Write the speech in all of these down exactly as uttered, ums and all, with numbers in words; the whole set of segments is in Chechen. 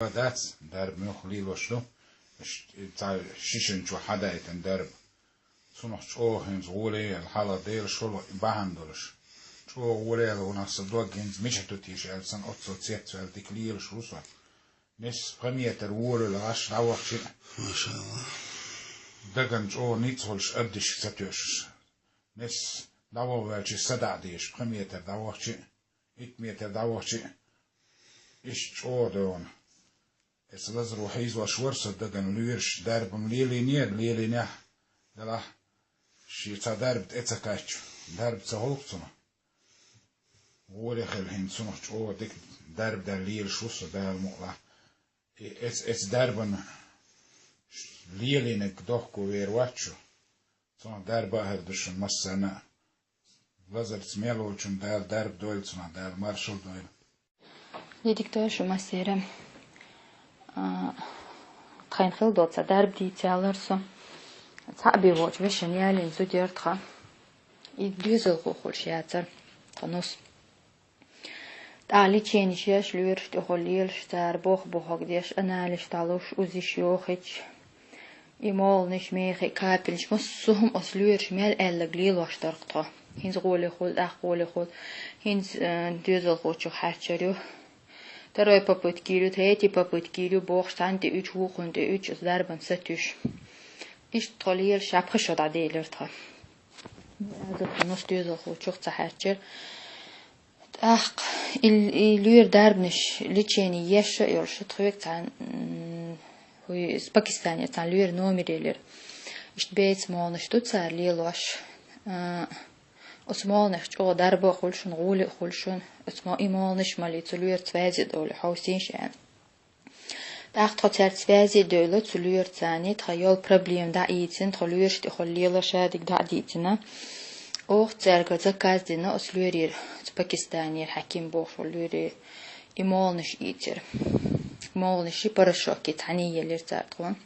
Дац, дарба муьлха лелош ду. Ш-, цхьа шишан чу хьадайтина дарба. Цунах чӀогӀа хӀинца гӀоле а яьлла, хьалха Делан шолгӀа бахьана долуш. ЧӀогӀа гӀоле а яьлла, ванах сан дог хӀинца мичахь ду теша аьлла, сан оццул цецваьлла дика лелаш ву со. Несса пхи метр волавелла гӀаш дӀавахча а, машалла, дагана чӀогӀа ницкъ хуьлуш, абдашка ца тоьшуш. Несса дӀавахаваьлча садаӀа дезаш, пхи метр дӀавахча а, итт метр дӀавахча а, иштта чӀогӀа догӀана. Эца лазаро хьийзош вара со дагана лоьраш, дарба-м лелийнера, лелийнехь, делахь, шен цхьа дарба тӀе ца кхаьчча, дарба ца хӀолу цунах. ГӀоле хилла хӀинца цунах чӀогӀа дика дарба даьлла лелаш ву со, Дала мукъалахь. И эц-, эца дарбана лелийнарг дохко вер вац шу. Цунах дарба а хир ду шуна массарна а. Лазарца мел волчунна Дала дарба дойла, цунах Дала маршалла дойла. Дика дойла шу массеран. А, тхайна хилла долу цхьа дарба дийца ялара со. Цхьаъ бен волчу вешина ялийна зуда яра тхан. И доьзалхо хуьлуш яцара тхан нус. ТӀаккха леченеш еш, лоьраш тӀехула лелаш, цара боху-бохург деш, анализаш дӀалуш, УЗИш йохуьйтуш, и молханаш, мехий капельнаш, массо а хӀума оцу лоьраша мел аьлларг лелош дара-кх тхо. ХӀинца гӀоле хуьлу, тӀаккха гӀоле хуьлу, хӀинца, э, доьзалхочух хьаьрчира ю. Второй попытки ю, третий попытки ю, бохуш, цхьанна тӀе уьдуш, вукхунна тӀе уьдуш, оцу дарбана сатуьйсуш. Иштта тхо лелаш, ша пхи шо дӀаделира тхан. Аза тхан нус доьзалхочух ца хьаьрчира. ТӀаккха и, и лоьра дарбанаш лечение еш а йолуш, тхоьга цхьа, м, хӀуй, из Пакистанера цхьа лоьра номер елира. Иштта беца молханаш ду цара лелош. А, оцу молханех чӀогӀа дарба а хуьлу шуна, гӀоле а хуьлу шуна. Оцу мо-, и молханаш малий, цу лоьраца ваьзе а довлий, хьовсийша аьлла. ТӀаккха тхо цаьрца связи а девлла, цу лоьрацаний тхан йолу проблема дӀа а ийцина, тхо лоьраш тӀехула лелаш а дика дӀа а дийцина. Оха цаьрга заказ дина оцу лоьрера, оцу Пакистанера хьаьким бохуш волу лоьрера и молханаш ийцира. Молханаш и порошок и цхьаьний елира цара тхуна.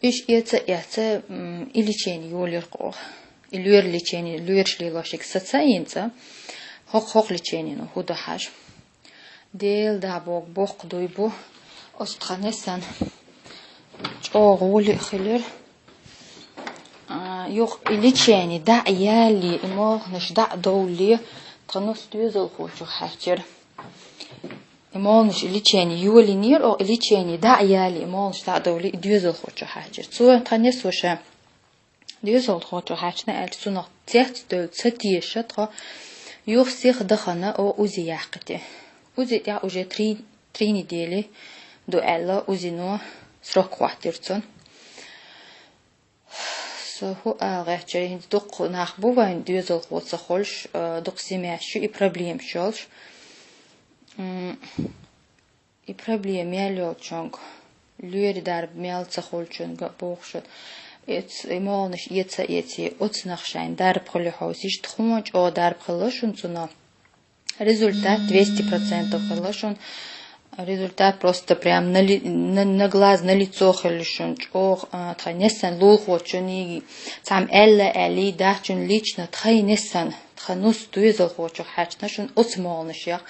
Уьш эца а эца, м, и лечение йолийра-кх оха. И лоьра лечение, лоьраш лелош ерг саца а йина цкъа, хӀокху, хӀокху леченино хӀун ду хьажа. Делан дуьхьа боху, боккха дуй бу. Оцу тхан нессан чӀогӀа гӀоле а хилира. А, юха и лечение дӀа а ялале, и молханаш дӀа а довлале, тхан нус доьзалхочух хьаьрчира. И молханаш, и лечение йолийнера оха, и лечение дӀа а ялале, и молханаш дӀа а довлале, и доьзалхочух хьаьрчира. Цо тхан несо ша доьзалхочух хьаьрчина аьлча, цунах цец а девлла, ца теша тхо, юха сиха дахана оха УЗИ яккхийта. УЗИ тӀехь уже три, три недели ду аьлла, УЗИно срок хӀоттийра цунна. Со хӀун ала гӀертачара, хӀинца дуккха нах бу вайн доьзалхо ца хуьлуш, а, дукха семьяш ю и проблемаш йолуш. М, и проблема мел йолчунга, лоьрийн дарба мел ца хуьлучунга бохуш, эц-, и молханаш эца а эций, оцунах шайн дарба хуьлий хьовсийша, тхуна чӀогӀа дарба хилла шуна цунах. Результат двести процентов хилла шуна. Результат просто прям на ли-, на, на глаз, на лицо хилла шуна. ЧӀогӀа, а, тхан нессан лулахочунний, цхьамма аьлла а аьллий, дачун лично тхайн нессан, тхан нус доьзалхочух хьаьрчина шуна оцу молханашех.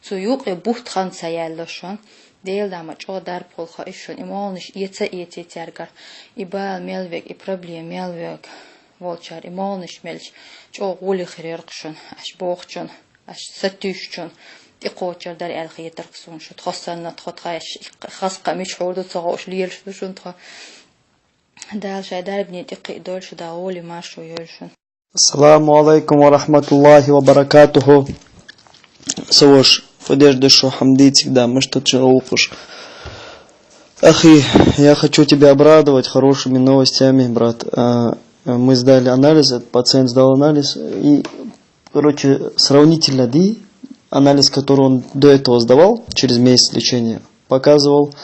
Цу юкъе бутт хан ца яьлла шуна. Делан дуьхьа ма чӀогӀа дарба хуьлу хаий шуна. И молханаш эца а эций цаьргара. И бала мел верг, и проблема мел верг волчара, и молханаш мелча, чӀогӀа гӀоле хир яра-кх шуна, аш бохучун, аш сатуьйсучун тӀекхочур дара аьлла хетара-кх суна шу. Тхо санна, тхо тхаьш хаза кхаъ мича хьур ду ца хууш лелаш ду шуна тхо. Дала шайн дарбане тӀекхиа дойла шу, Дала гӀоле маршо йойла шуна. السلام عليكم ورحمة الله وبركاته. Со ваша поддержка, шо хьамдийциг да, мышта ча гӀуллакхаш. Ахи, я хочу тебя обрадовать хорошими новостями, брат. А, мы сдали анализ, этот пациент сдал анализ, и, короче, сравнительно, ди, анализ, который он до этого сдавал, через месяц лечения, показывал,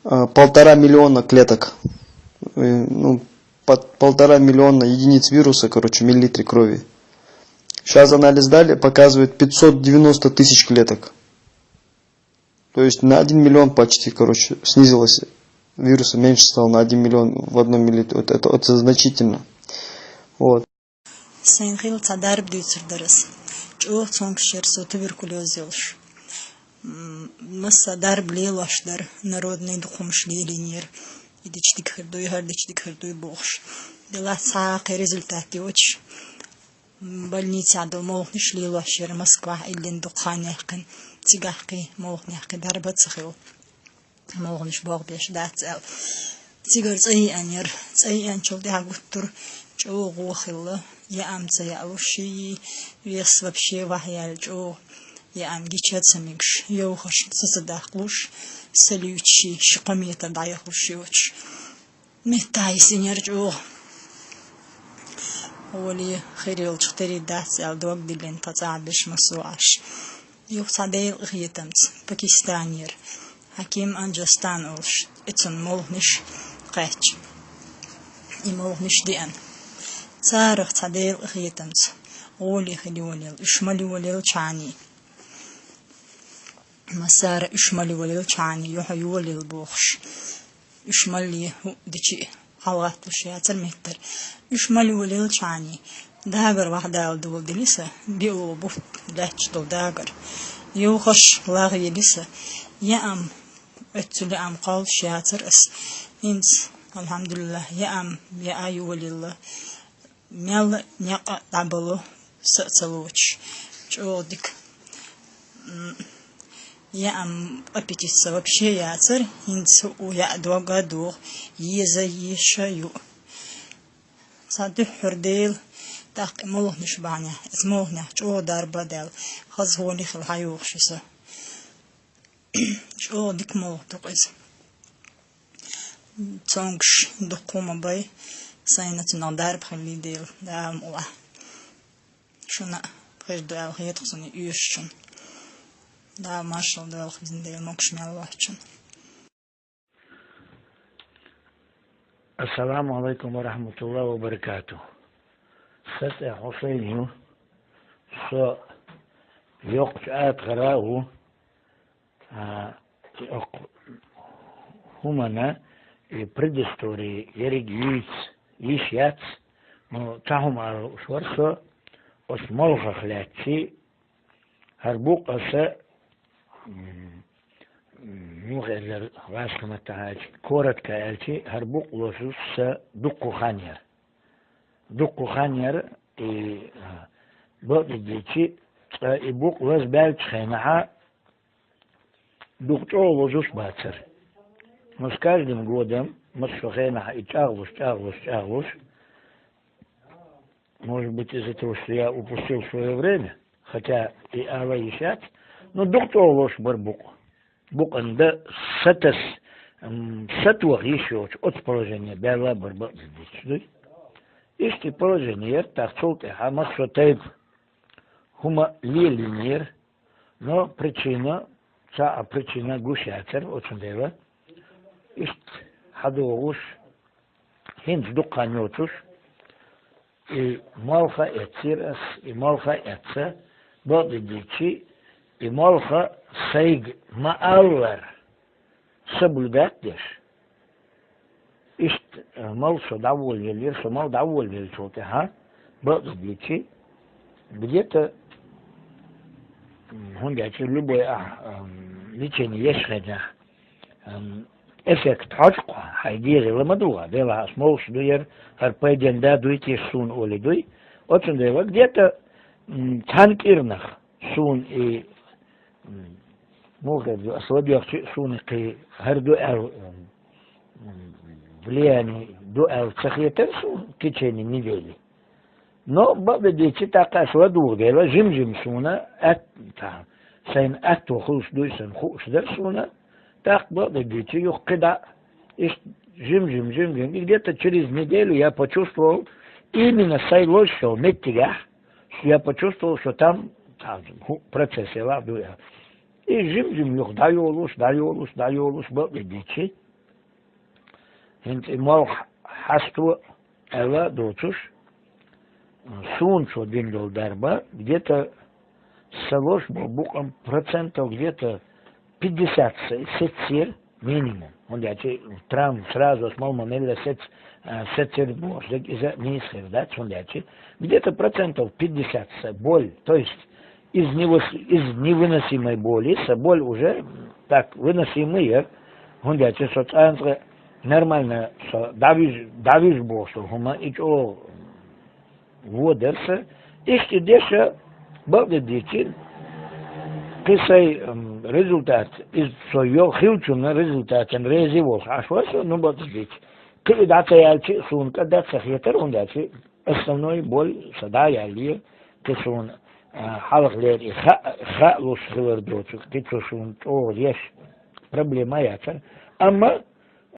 а, полтора миллиона клеток. Э, ну, под полтора миллиона единиц вируса, короче, в миллилитре крови. Сейчас анализ сдали, показывает пятьсот девяносто тысяч клеток. То есть на один миллион почти, короче, снизилось. Вируса меньше стало на один миллион в одном миллилитре. Вот это, это значительно. Вот. Сайн хилла цхьа дарба дуьйцур дара ас. ЧӀогӀа цомгуш яра со туберкулёз йолуш. М, масса дарба лелош дара, народный дукха хӀумаш лелийнера. И дича дика хир дуй, хӀара дича дика хир дуй бохуш. Делахь цхьа а кхин результат йоцуш, м, больницехь долу молханаш лелош яра Москвахь, иллина дукха хан яьккхина. Цигахь кхин молханехь кхин дарба а ца хилла. Молханаш болх беш дац аьлла. Цигара цӀа еанера. ЦӀа еанчул тӀаьхьа гуттар а чӀогӀа гӀо хилла. Яа ма ца яалуш, ший вес вообще ваха яьлла чӀогӀа. Яа ма гича а ца мегаш, йовхарш са ца даккхалуш, са луьйчу ший ши-кхо метр дӀаяхалуш йоцуш. Меттахь йисинера чӀогӀа. Гьоле, хир йолчух тера дац аьлла дог диллина тхан цӀахь берш массо а Ӏаш. Юха цхьа Делан къинхетамца Пакистанера Хьаким Анджастан олуш, и цунна молханаш кхаьчна. И молханаш деана. Царах цхьа Делан къинхетамца гӀоле хила йолаелла, уьш ма йолаеллачхьаний. Массара уьш ма йолаеллачхьаний, юха йолаелла бохуш. Уьш малле хӀуъа дичи а хьалагӀатталуш яцара меттара. Уьш ма йолаеллачхьаний, дагар ваха дала доладели сан, биъ ло бутт лаьтташ долу дагар. Йовхарш лагӀйели сан, яа ма, оццул яа ма кхоллуш яцара ас. ХӀинца, алхьамдулиллахӀ, яа ма, яа йолаелла. Мел некъ а дӀабало, са а ца лоцуш, чӀогӀа дика. М, яа ма, аппетит сан вообще яцара, хӀинца хӀуъа яа дог а догӀу, еза а, еша а ю. Цхьа дуьххьара Дела, тӀаккха и молханаш бахьанехь, иза молханехь чӀогӀа дарба а даьлла, хаза гӀоле хила хьайогӀуш ю сан. ЧӀогӀа дика молха ду-кх иза. Цомгуш дуккха хӀума бай, сайна цунах дарба хилли дела, Дала мукъалахь. Шуна а хир ду аьлла хета-кх суна и оьшучунна. Дала маршалла дойла хӀинца, Дела могуш мел вахчунна. Ассаламу алайкум ва рахматуллахи ва баракату. Сан цӀе Хьусайн ю. Со йоккхачу АтагӀара а ву. А, и оккха хӀуманна и предыстория ерриг юьйца йиш яц, но цхьа хӀума ала лууш вара со, оцу молхах лаьцчи, хӀара букъ аса, м, м, муха элира гӀазкхийн маттахь аьлча, коротко аьлча, хӀара букъ лозуш сан дуккха хан яра. Дуккха хан яра, и, а, бакъдерг дийцича, цкъа и букъ лазабаьллачу хенахь, дукха чӀогӀа лозуш бацара. Но с каждым годом, массо а хенахь и чӀагӀлуш, чӀагӀлуш, чӀагӀлуш, может быть, из-за того, что я упустил своё время, хотя и ала йиш яц, но дукха чӀогӀа лозуш бара букъ. Букъана дан сатас, м, сатоха йиш йоцуш оцу положение баьлла а бара бакъдерг дийцича, дуй. Иштта и положение яра, тӀаккха цул тӀаьхьа массо а тайпа хӀума лелийнера, но причина, цхьа а причина гуш яцара, оцундела иштта хьадогӀуш, хӀинца дукха хан йоцуш, и молха а эцнера ас, и молха а эцна, бакъдерг дийцича, и молха сайга ма-аллара соблюдать деш. Иштта, э, мал со дӀаволавеллера, со мал дӀаволавеллачул тӀаьхьа, бакъдерг дийцича, где-то, м, хӀунда аьлча любой ахь, м, лечение еш хенахь, м, эффект хьожу-кх, хьайн дегӀе ла ма дугӀу, делахь ас молуш ду яра, хӀара пайденна да дуй, тешаш суна олий дуй. Оцундела где-то, м, цхьана кӀирнах суна и, м, муха ду, ас ладоьгӀча а суна кхин хӀара ду аьлла, м, м, влияние ду аьлла ца хетара суна в течение недели. Но бакъдерг дийцича, тӀаккха ас ладугӀу дела, жим-жим суна атта, сайна атто хуьлуш дуй санна хууш дара суна, тӀаккха бакъдерг дийцича, юха кхидӀа иштта жим-жим, жим-жим, и где-то через неделю я почувствовал, именно сайн лозуш йолу меттигехь, я почувствовал, что там, там хӀу-, процесс елахь дуй аьлла. И жим-жим юха дӀайолуш, дӀайолуш, дӀайолуш, бакъдерг дийцича, хӀинца и молха хьасто аьлла а доцуш, суна цо дина долу дарба, где-то сан лозуш болу букъам процентов где-то пятьдесят са-, сецира минимум. ХӀунда аьлча травма сразу ас мала ма мелла сец-, а, сецира бохуш дерг иза нийса хир дац, хӀунда аьлча где-то процентов пятьдесят са боль, то есть из, невыс- из невыносимой боли, са боль уже так выносимая, хӀунда аьлча со цӀанцӀа нормально со дӀавиж, дӀавиж боху со хӀума, и чӀогӀа вон дара са. Иштта деша бакъдерг дийцина, кхин сайн, м, результат, иза со йо-, хиллачунна результатан реза волуш Ӏаш вара со, ну, бакъдерг дийцича. Кхин и дӀа ца яьлча а суна кӀа дац ца хетара, хӀунда аьлча основной боль са дӀа а яьлла, кхин суна, а, хьалхалера и хаа, хаалуш хилар доцург, кхин цо суна чӀогӀа еш проблема яцара. Амма